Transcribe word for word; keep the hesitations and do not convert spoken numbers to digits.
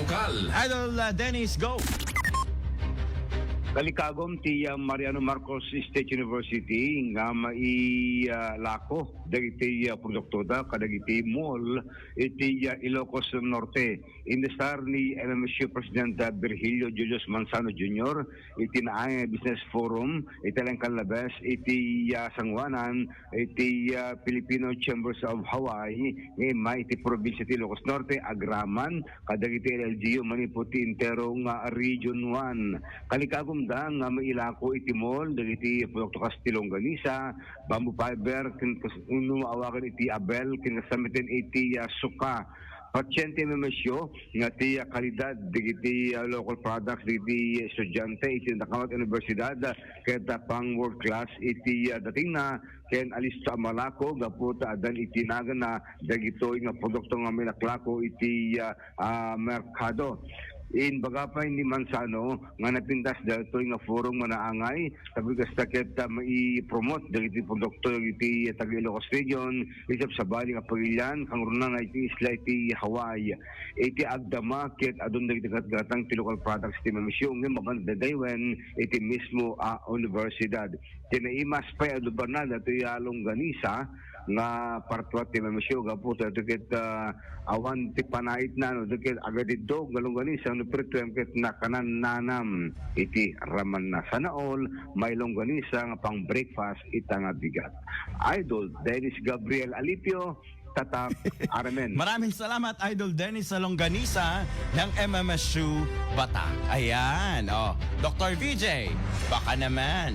Kal. Idol, uh, Dennis, go. Kalikagom ti, uh, Mariano Marcos State University nga mailako dagiti, uh, produktoda kadagiti mall iti, uh, Ilocos Norte. Indesar ni M M S U President, uh, Virgilio Julius Manzano Junior iti naay business forum iti alingkallabes iti, uh, sanguanan iti, uh, Filipino Chambers of Hawaii nga immay iti probinsia ti Ilocos Norte agraman kadagiti L L G U manipud ti entero nga Region one. Kalikagumda nga mailako iti mall dagiti produkto kas ti longganisa, bamboo fiber, ken kas-, no maawagan iti abel, ken kasametten iti, ah, suka. Patien ti M M S U nga ti, ah, kalidad dagiti, ah, local products dagiti estudiante iti nakamat universidad, ah, ket, ah, pang world class iti, ah, datingna ken alisto a malako gapu ta addan iti naganna dagitoy nga produkto nga mailaklako iti, ah, ah, merkado. Imbaga pay ni Manzano nga napintas daytoy nga forum nga naangay, tapno kasta ket, ah, maipromote dagiti produkto iti taga-Ilocos Region, isap sabali nga pagilian, kangrunana iti isla iti Hawaii. Iti agdama ket adun dagiti gatgatang ti local products ti M M S U, ngem mapan dadaywen iti mismo a universidad. Ti naimas pay a lubarna datoy a longganisa nga partua ti M M S U gapu ta ket, ah, awan ti panaitna no ket agadiddog nga longganisa no pertuem ket nakanannanam iti ramanna. Sana all, may longganisa nga pang breakfast ita nga bigat. Idol Dennis Gabriel Alipio, Tatak, Armen. Maraming salamat, Idol Dennis, sa longganisa ng M M S U Batak. Ayan, oh. Doktor V J, baka naman.